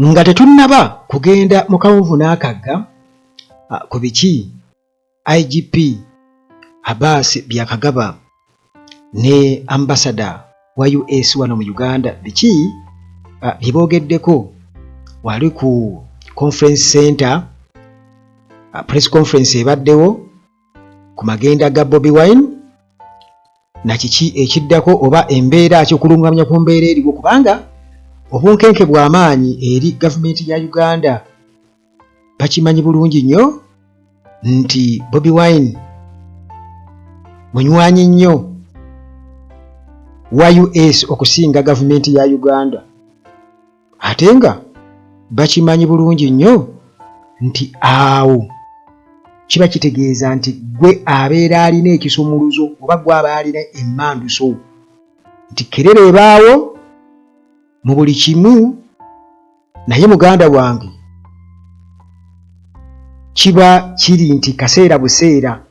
Nga tetunnaba kugenda mu kawunvu n'akagga ku biki IGP Abbas Byakagaba ne ambasada wa US wano mu Uganda biki bye boogeddeko wali ku conference center, press conference ebaddewo ku magenda ga Bobi Wine na kiki ekiddako oba embeera ki okulungamya ku mbeera eriwo, kubanga obunkenke bw'amaanyi eri gavumenti ya Uganda. Bakimanyi bulungi nnyo nti Bobi Wine munywanyi nnyo wa US okusinga gavumenti ya Uganda, ate nga bakimanyi bulungi nnyo nti awo kiba kitegeeza nti gwe abeera alina ekisumuluzo oba gwe aba alina emmanduso nti kerere ebaawo mu buli kimu. Naye muganda wange, kiba kiri nti kaseera buseera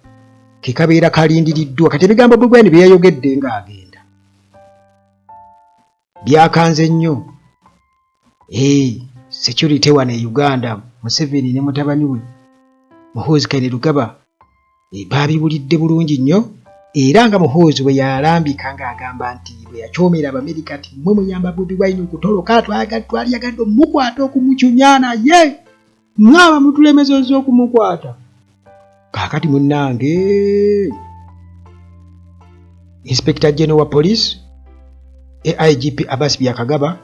ke kabeera kalindiriddwa. Kati ebigambo Bobi Wine bye yayogedde ng'agenda byakanze nnyo security wano e Uganda. Museveni ne mutabani we Muhoozi Kainerugaba baabiwulidde bulungi nnyo, era nga Muhoozi bwe yalambika ng'agamba nti bwe yakyomera Abamerika nti mmwe muyamba Bobi Wine okutoloka, twaliyagadde omukwata okumucunya, naye mwaba mutulemesezza okumukwata. Kaakati munnange, Inspector General wa Police AIGP Abbas Byakagaba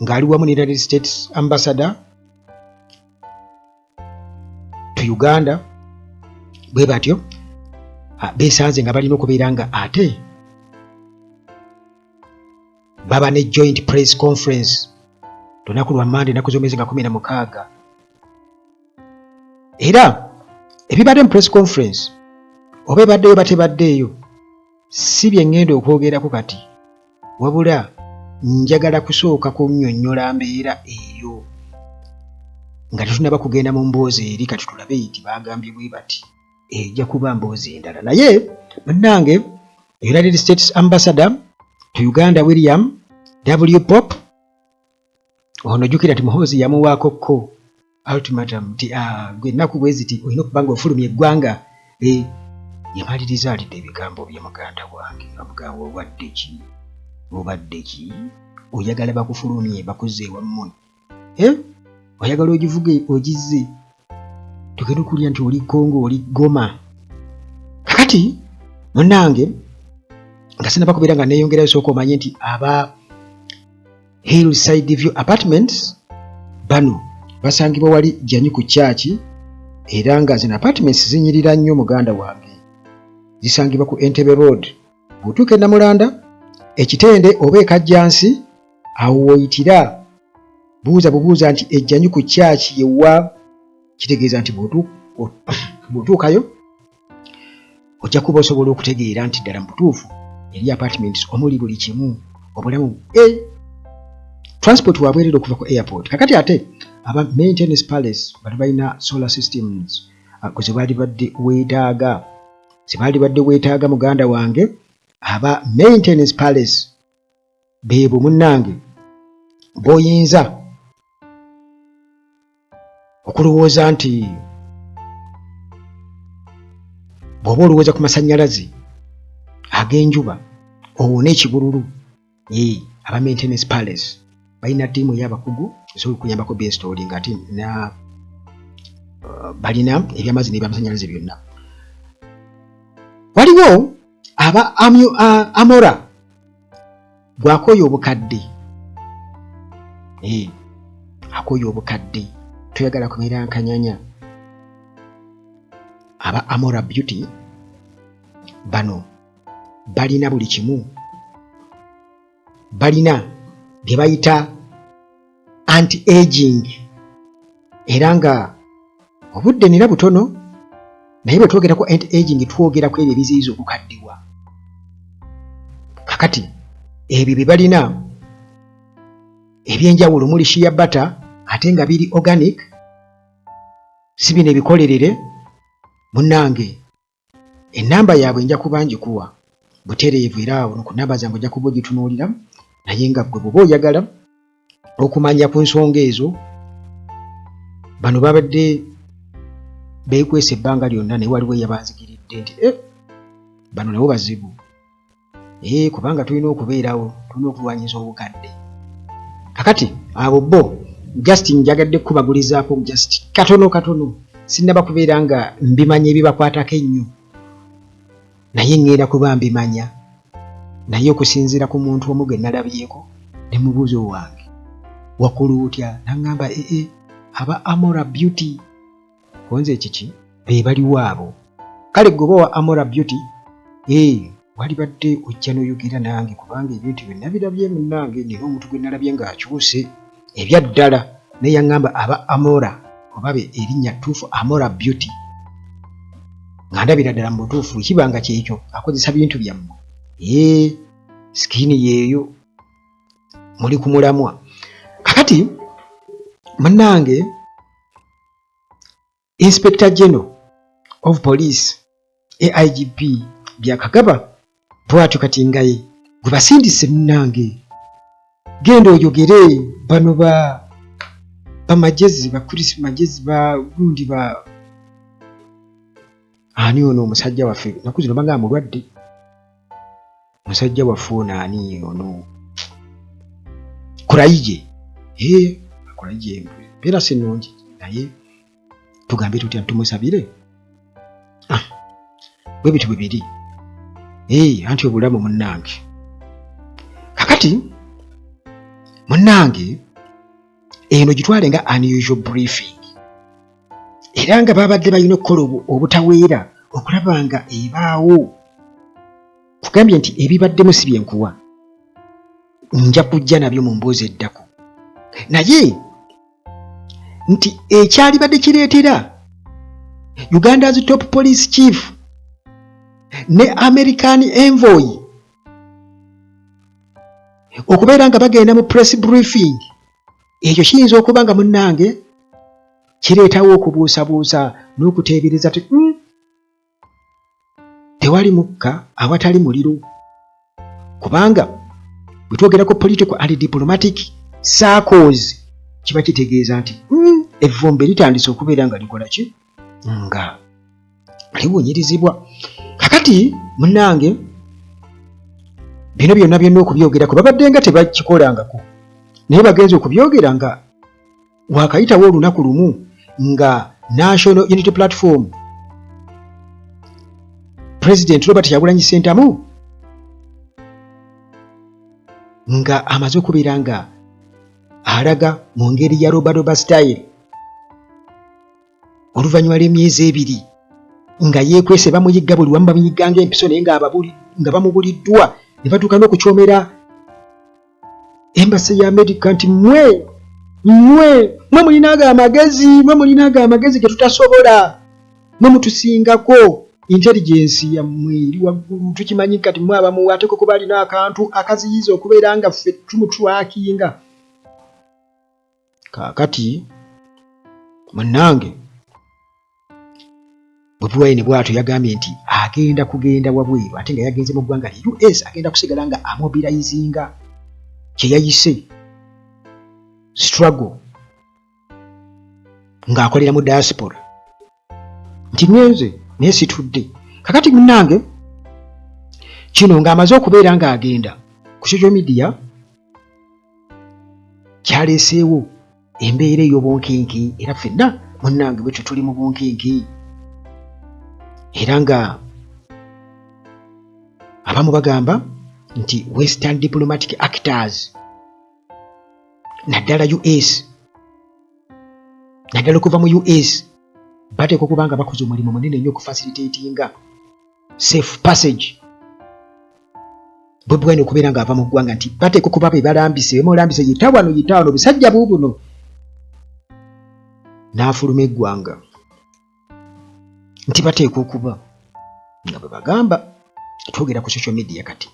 ng'ali wamu ne United States Ambassador to Uganda bwe batyo beesanze nga balina okubeera nga ate baba ne joint press conference lunaku lwa Mande, ennaku z'omwezi nga 16. Era ebibadde mu press conference oba ebaddeyo batebaddeeyo si bye ŋŋenda okwogerako kati, wabula njagala kusooka kunnyonnyola mbeera eyo nga tetunaba kugenda mu mboozi eri. Kati tulabe nti baagambye bwe bati, ejja kuba mboozi endala. Naye munnange, United States Ambassador to Uganda William W Popp ono, jjukira nti Muhoozi yamuwaako ko ultimatum nti gwe ennaku bwe ziti olina okuba nga ofulumya eggwanga. Yamaliriza alidde ebigambo bye. Muganda wange, amugamba, "Obadde ki? Obadde ki? Oyagala bakufulumye bakuzze ewammwe? Oyagala ogivuge ogizze tugenda okulya nti oli Kongo, oli Goma?" Kakati munnange, nga sinaba kubeera nga neeyongerayo, sooka omanye nti aba Hillside View Apartments bano basangibwa wali Janyi ku kyaki, era nga zino apartments zinyirira nnyo muganda wange. Zisangibwa ku Entebbe Road. Bw'otuuka e Namulanda, Ekitende oba Ekajjansi, awo w'oyitira, buuza bubuuza nti ejjanyu ku kyaki yewa. Kitegeeza nti bw'otuukayo ojja kuba osobola okutegeera nti ddala mu butuufu eri apartments omuli buli kimu, obulamu transport wabwerere okuva ku airport. Kakati ate aba Maintenance Palace bano balina solar systems gwe zebaali badde weetaaga, zebaali badde weetaaga. Muganda wange, aba Maintenance Palace beebo munnange b'oyinza okulowooza nti bw'oba olowooza ku masannyalaze ag'enjuba owone ekibululu. Aba Maintenance Palace balina ttiimu ey'abakugu esobola okuyambako beinstalling, ate na balina ebyamazzi n'ebyamasannyalaze byonna. Waliwo aba Amora bw'akooya obukadde, akooya obukadde, toyagala kubeera nkanyanya, aba Amora Beauty bano balina buli kimu. Balina bye bayita anti aging, era nga obudde nina butono, naye bwe twogera ku anti aging twogera ku ebyo ebiziyiza okukaddiwa. Kakati ebyo bye balina ebyenjawulo muli shea butter, ate nga biri organic, si bino ebikolerere. Munnange, ennamba yaabwe nja kuba ngikuwa butereevu, era awo ku namba zange ojja kuba ogitunuulira. Naye nga ggwe bw'oba oyagala okumanya ku nsonga ezo. Bano babadde beekwesa ebbanga lyonna, naye waliwo eyabanzigiridde nti eh, bano nabo bazibu ee, kubanga tulina okubeerawo, tulina okulwanyisa obukadde. Kakati abo bo just njagadde kukubagulizaako just katono katono, sinnaba kubeera nga mbimanya ebibakwatako ennyo, naye ŋŋenda kuba mbimanya. Naye okusinziira ku muntu omu gwe nalabyeko ne mubuuza, owange wakulu otya, naŋŋamba ee, aba Amora Beauty konze ekiki be baliwo abo. Kale gwe oba wa Amora Beauty, ee, walibadde ojja n'oyogera nange, kubanga ebintu bye nabirabye munnange. Nina omuntu gwe nalabye ng'akyuse ebyaddala, naye yaŋŋamba aba Amora, oba be erinnya ttuufu Amora Beauty, nga ndabira ddala mu butuufu kiba nga kyekyo, akozesa bintu byammwe. Ee, skin yeeyo muli ku mulamwa. Kakati munnange, Inspector General of Police AIGP Byakagaba bw'atyo kati ngaye gwe basindise, munnange genda oyogere bano ba bamagezi ba Chris Magezi ba gundi ba ani ono omusajja waffe naku zino banga mulwadde, musajja waffe ono ani ono Kulayigye. Ee, Kulayigye mbeera si nnungi, naye tugambe tutya? Tumusabire. Ah, bwe bityo bwe biri. Ee, anti obulamu munnange. Kakati munnange, eno gitwale nga unusual briefing, era nga babadde balina okukola obutaweera okulaba nga ebaawo. Kugambye nti ebibaddemu si byenkuwa, nja kujja nabyo mu mboozi eddako, naye nti ekyalibadde kireetera Uganda's top police chief ne American envoy okubeera nga bagenda mu press briefing, ekyo kiyinza okuba nga munnange kireetawo okubuusabuusa n'okuteebereza ti tewali mukka awatali muliro, kubanga bwe twogerako political and diplomatic circles kiba kitegeeza nti evvumbe litandise okubeera nga likola ki, nga liwunyirizibwa. Kakati munnange, bino byonna byonna okubyogerako babadde nga tebakikolangako, naye bagenza okubyogera nga wakayitawo olunaku lumu nga National Unity Platform President Robert Kyagulanyi Ssentamu nga amaze okubeera nga alaga mu ngeri ya robaroba style, oluvannyuma lw'emyezi 2 nga yeekwese, bamuyigga buli wamu, bamuyigga ng'empiso, naye nga bamubuliddwa ne batuuka n'okukyomera embassy ya America nti mmwe mmwe mwe mulinaga amagezi, mwe mulinaga amagezi ge tutasobola, mwe mutusingako, intelligence yammwe eri waggulu, tukimanyi. Kati mwe abamuwa ate kuba alina akantu akaziyiza okubeera nga ffe tumutrackinga. Kaakati munnange, Bobi Wine bw'atyo yagambye nti agenda kugenda wabweru, ate nga yagenze mu ggwanga lye US, agenda kusigala nga amobilizinga kye yayise struggle ng'akolera mu diaspora, nti ngenze naye situdde. Kakati munnange, kino ng'amaze okubeera ng'agenda ku social media kyaleeseewo embeera ey'obunkenke, era ffenna munnange bwetyo tuli mu bunkenke, era nga abamu bagamba nti Western diplomatic actors, naddala US, naddala okuva mu US, bateekwa okuba nga bakoze omulimu munene nnyo okufacilitatinga safe passage Bobi Wine okubeera ng'ava mu ggwanga, nti bateekwa okuba be balambise, bemulambise, yita wano, yita wano, busajja buubuno, n'afuluma eggwanga, nti bateekwa okuba nga bwe bagamba. Twogera ku social media kati,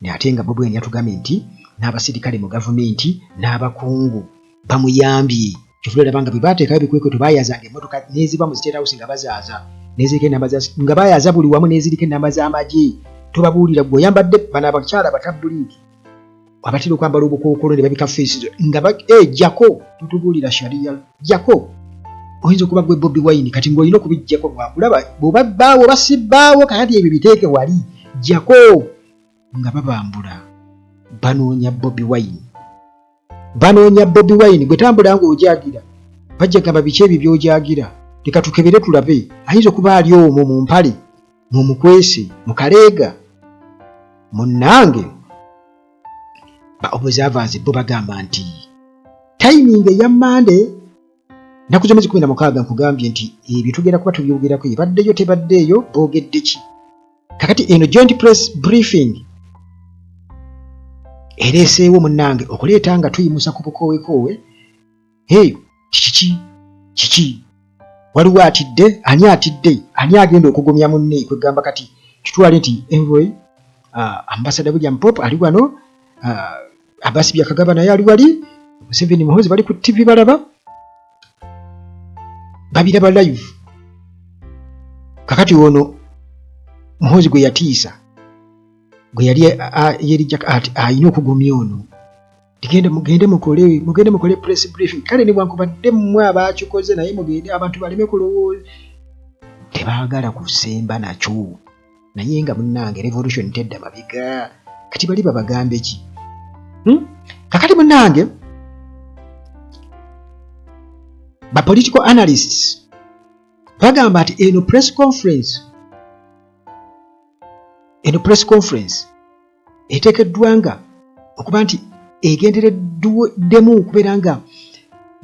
ate nga Bobi Wine yatugambye nti n'abasirikale mu gavumenti n'abakungu bamuyambye. Kyova olaba nga bwe baateekayo ebikwekweto, baayazanga emmotoka n'eziva mu State House nga bazaaza neziriko enamba za, nga bayaza buli wamu neziriko enamba z'amagye. Tobabuulira gwe oyambadde bano abakyala batabbuliiki. Abatera okwambala obukookolo ne babika feesi nga ejjako eh, tutubuulira sharia jjako oyinza okuba gwe Bobi Wine kati ng'olina okubijjako bwakulaba bw'oba bbaawo oba si bbaawo kakati ebyo biteeke wali jjako nga babambula banoonya Bobi Wine banoonya Bobi Wine gwe tambula ng'ojagira bajja gamba biki ebyo by'ojagira leka tukebere tulabe ayinza okuba ali omwo mu mpale mu mukwese mu kaleega munnange ba observers bo bagamba nti timing eya Mande nnaku z'omwezi 16 nkugambye nti ebyo tugenda kuba tubyogerako ebaddeyo tebaddeeyo boogedde ki kakati eno joint press briefing ereeseewo munnange okuleeta nga tuyimusa ku bukoowekoowe hey kiki kiki waliwo atidde ani atidde ani agenda okugumya munne kwegamba kati kitwale nti envoy ambassador William Pope ali wano Abasi Byakagaba naye ali wali Museveni Muhoozi bali ku TV balaba babiraba live kakati ono Muhoozi gwe yatiisa gwe yali yerijja alina okugumya ono Gende mugende mukole mugende mukole press briefing kale newankubadde mmwe abaakikoze naye mugende abantu baleme kulowooza tebaagala kusemba nakyo naye nga munnange revolution tedda mabega kati bali babagambe ki hmm? Kakati munnange ba political analysts bagamba nti eno press conference eno press conference eteekeddwa nga okuba nti egendereddemu okubeera nga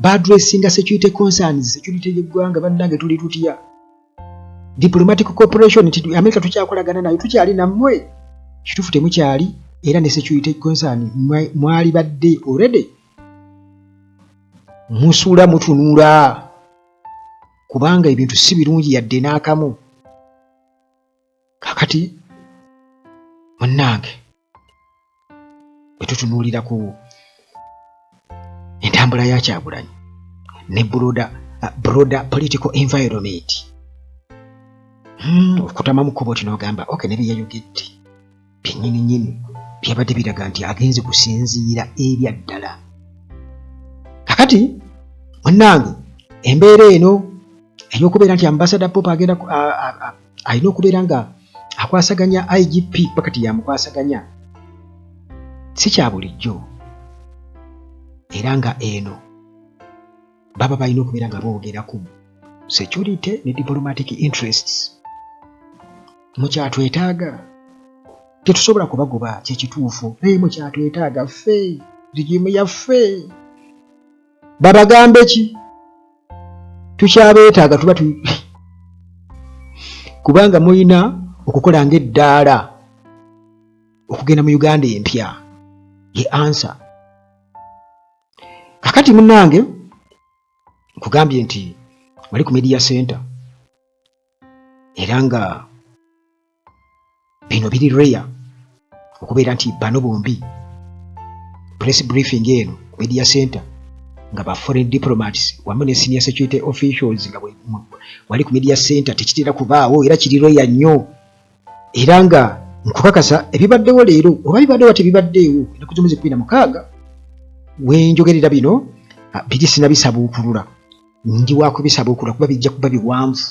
baadressinga security concerns security y'eggwanga bannange tuli tutya diplomatic cooperation nti America tukyakolagana nayo tukyali nammwe kituufu temukyali era ne security concern mwali badde already musuula mutunula kubanga ebintu si birungi yadde n'akamu Kakati munnange bwe tutunuulira ku entambula ya Kyagulanyi ne broader, broader political environment okutama mu kkubo ti n'ogamba ok ne bye yayogedde byennyini nnyini byabadde biraga nti agenze kusinziira ebya ddala. Kakati munnange embeera eno ey'okubeera nti ambasada Pope agenda alina okubeera nga akwasaganya IGP pakati yamukwasaganya si kya bulijjo era nga eno baba balina okubeera nga boogera ku security ne diplomatic interests mukyatwetaaga tetusobola kubagoba kyekituufu naye mukyatwetaaga ffe rigimu yaffe babagambe ki tukyabeetaaga tuba tu kubanga mulina okukola ng'eddaala okugenda mu Uganda empya ye ansa kakati munnange nkugambye nti wali ku media center era nga bino biri rare okubeera nti bano bombi press briefing eno ku media center nga ba foreign diplomats wamu ne senior security officials nga wali ku media center tekitera kubaawo era kiri rare nnyo era nga nkukakasa ebibaddewo leero oba bibaddewo tebibaddeewo ennaku z'omwezi 16 wenjogerera bino biri sinabisabuukulula ndi wakubisabuukulula kuba bijja kuba biwanvu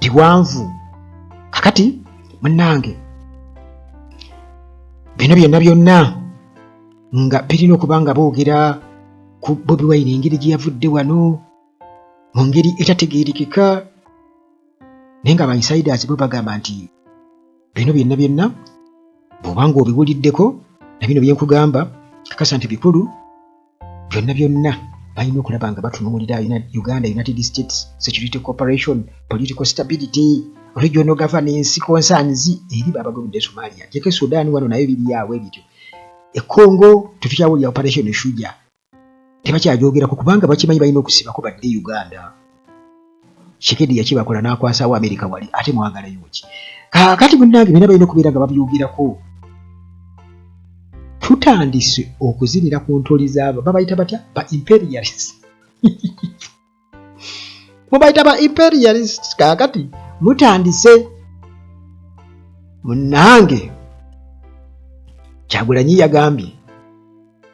biwanvu kakati munnange bino byonna byonna nga birina okuba nga boogera ku Bobi Wine engeri gye yavudde wano mu ngeri etategeerekeka naye nga ba insiders bo bagamba nti bino byonna byonna bw'oba nga obiwuliddeko na bino bye nkugamba kakasa nti bikulu byonna byonna balina okulaba nga batunuulira Uganda United States Security Cooperation Political Stability Regional Governance Concerns eri babagobedde Somalia jeke Sudan wano nayo biri awo ebityo e Congo tetukyawulira Operation Shuja tebakyajogerako kubanga bakimanyi balina okusibako badde Uganda Shekedi yakibakola n'akwasawo Amerika wali ate mwagalayo ki kaakati munnange byonna balina okubeera nga babyogerako tutandise okuzinira ku ntoli zaabo babayita batya ba imperialist mubayita ba imperialist kaakati mutandise munnange Kyagulanyi yagambye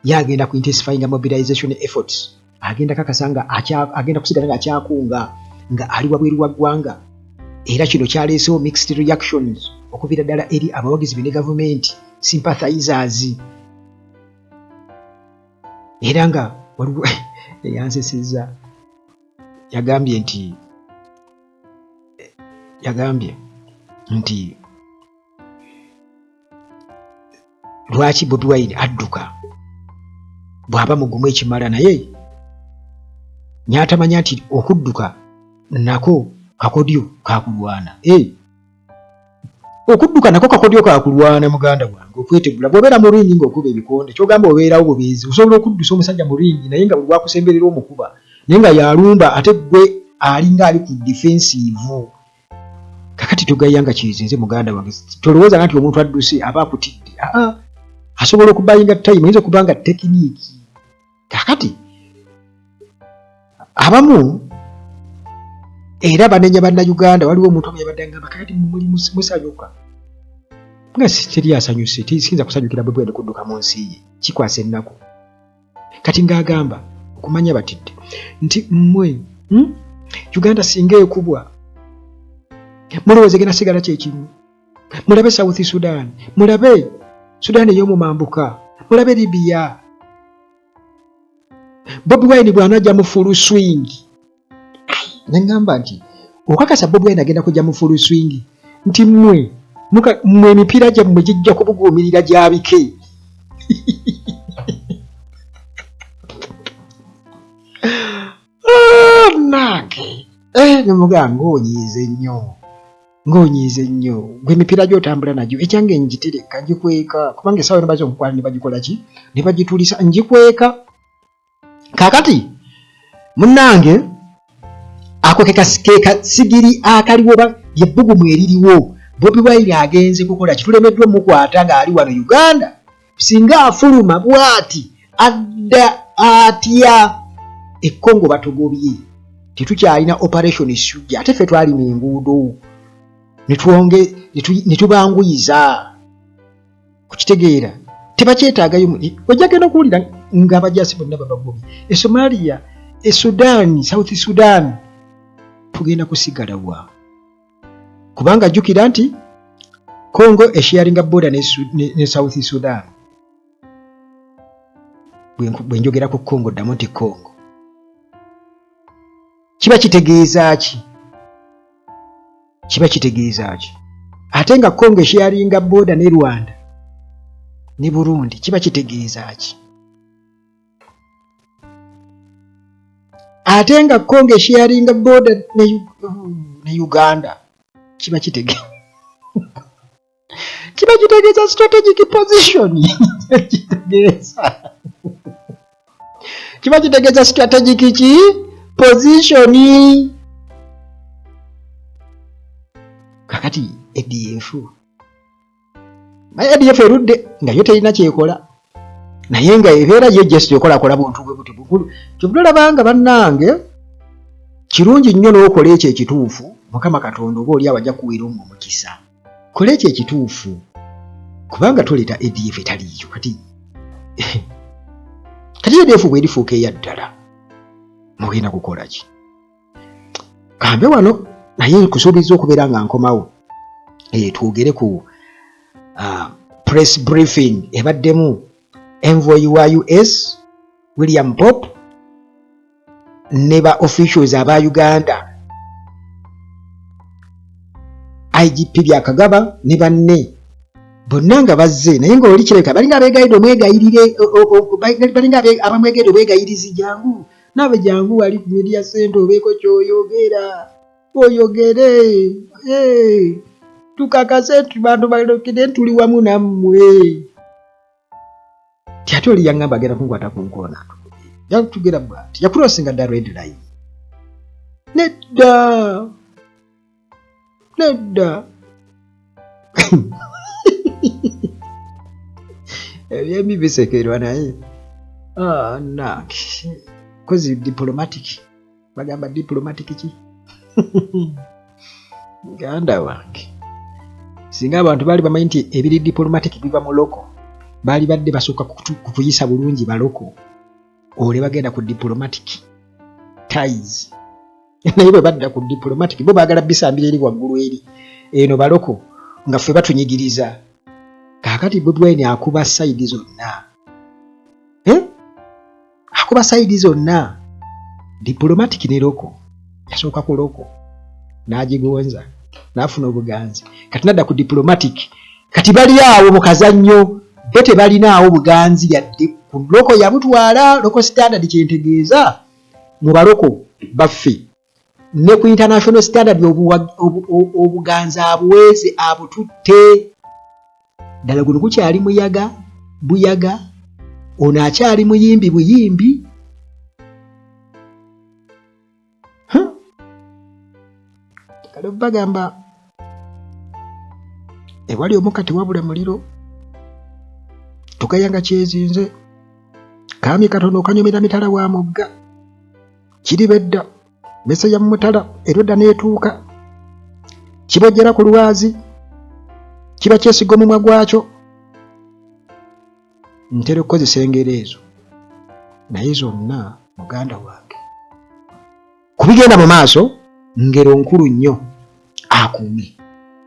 Ye agenda ku intensifying mobilization efforts, agenda kakasa nga agenda kusigala nga akyakunga nga ali wabweru wa ggwanga. Era kino kyaleesewo mixed reactions okuviira ddala eri abawagizi be ne gavumenti sympathizers. Era nga waliwo eyansesezza yagambye nti lwaki Bobi Wine adduka bw'aba mugumu ekimala, naye nyatamanya nti okudduka nako kakodyo kakulwana. Okudduka nako kakodyo kakulwana, muganda wange. Okwetegula bw'obeera mu ring ng'okuba ebikonde, kyogamba obeerawo bubeezi, osobola okuddusa omusajja mu ring, naye nga buli lwakusemberera omukuba, naye nga yalumba ate gwe alinga ali ku defensive. Kakati togaya nga kizinze, muganda wange. Tolowooza nti omuntu adduse aba akutidde. Aa, asobola okubuyinga time, oyinza okuba nga technique. Kakati abamu era banenya Bannayuganda. Waliwo omuntu omu yabadde agamba, kakati muli musanyuka nga teri asanyuse. Siyinza kusanyukira bwe bwene kudduka mu nsi ye, kikwasa ennaku. Kati ng'agamba okumanya batidde nti mmwe, Uganda singa ekubwa, mulowooza egenda sigala kyekimu? Mulabe South Sudan, mulabe Sudan ey'omumambuka, mulabe Libya. Bobi Wine bw'anajja mu full swing, neŋŋamba nti okakasa Bobi Wine agenda kujja mu full swing, nti mmwe emipiira gyammwe gijja kubuguumirira gyabike. Ah, nange nemugaa ng'onyiize nnyo, ng'onyiize nnyo. Gwe emipiira gy'otambula nagyo, ekyange ngitereka, ngikweka, kubanga essaawa yona baza okukwala ne bagikola ki, ne bagitulisa. Ngikweka. Kaakati munnange, ako ke kasigiri akaliwo ba lyebbugumu eririwo. Bobi Wine agenze kukola kitulemeddwa omukwata ng'ali wano Uganda. Singa afuluma bw'ati, adda atya e Congo? Batugobye, tetukyalina Operation Shujaa, ate ffe twalima enguudo ne tubanguyiza kukitegeera. Tebakyetaagayo. Ojja genda okuwulira ng'abajasi bonna babagobye e Somalia, e Sudan, South Sudan. Tugenda kusigala wa? Kubanga jjukira nti Congo esharinga border ne South Sudan. Bwe njogera ku Congo, ddamu nti Congo, kiba kitegeeza ki? Kiba kitegeeza ki? Ate nga Congo esharinga border ne Rwanda ne Burundi, kiba kitegeeza ki? Ate nga Congo esharinga border ne Uganda, kiba kitegeeza strategic position. Kitegeeza, kiba kitegeeza strategic ki position. Kakati ADF, naye ADF erudde nga yo terina kyekola, naye nga ebeera yo just ekolakola buntu bwe buti bukulu. Kyova olabanga bannange, kirungi nnyo n'okola ekyo ekituufu. Mukama Katonda oba oli awo ajja kuweera omwo omukisa. Kola ekyo ekituufu, kubanga toleeta ADF etaliiyo. Kati ADF bwerifuuka eya ddala, mugenda kukola ki? Kambe wano, naye nkusuubiza okubeera nga nkomawo, twogere ku press briefing ebaddemu envoy wa US William Pope ne ba officials aba Uganda, IGP Byakagaba ne banne bonna nga bazze, naye nga oli kirabika balinga abeegayidde omwegayirire, balinga abamwegayidde obwegayirizi, jangu naawe, jangu wali ku media center obeeko kyoyogera, oyogere, tukakase nti bantu balokire tuli wamu nammwe. Ti ate oli yaŋŋamba agenda kunkwata ku nkoona, yatugera bwati, yakucrossinga dda red line. Nedda, nedda, ebyembi bisekerwa, naye ah, nange kozi diplomatic, bagamba diplomatic ki, muganda wange? Singa abantu baali bamanyi nti ebiri diplomatic biva mu loko. Baali badde basooka kutuyisa bulungi baloko ole bagenda ku diplomatic ties, naye bwe badda ku diplomatic bo baagala bisambira eri waggulu eri eno baloko nga ffe batunyigiriza. Kaakati Bobi Wine akuba sayidi zonna, eh? Akuba sayidi zonna, diplomatic ne loko. Yasooka ku loko n'agigonza n'afuna obuganzi, kati nadda ku diplomatic. Kati bali awo mu kazannyo, bo tebalinaawo buganzi yadde ku loko, yabutwala loko standard. Kyentegeeza mu baloko baffe ne ku international standard, obuganzi abuweeze, abututte ddala. Guno gukyali muyaga buyaga, ono akyali muyimbi buyimbi. Kale bagamba ewali omukka tewabula muliro, tugaya nga kyezinze kaami katono kanyumira mitala wa mugga. Kiriba edda mese ya mutala erwedda n'etuuka kibojjera ku lwazi, kiba kyesiga omumwa gwakyo. Ntera okukozesa engero ezo, naye zonna muganda wange ku bigenda mu maaso ngero nkulu nnyo. Akuume.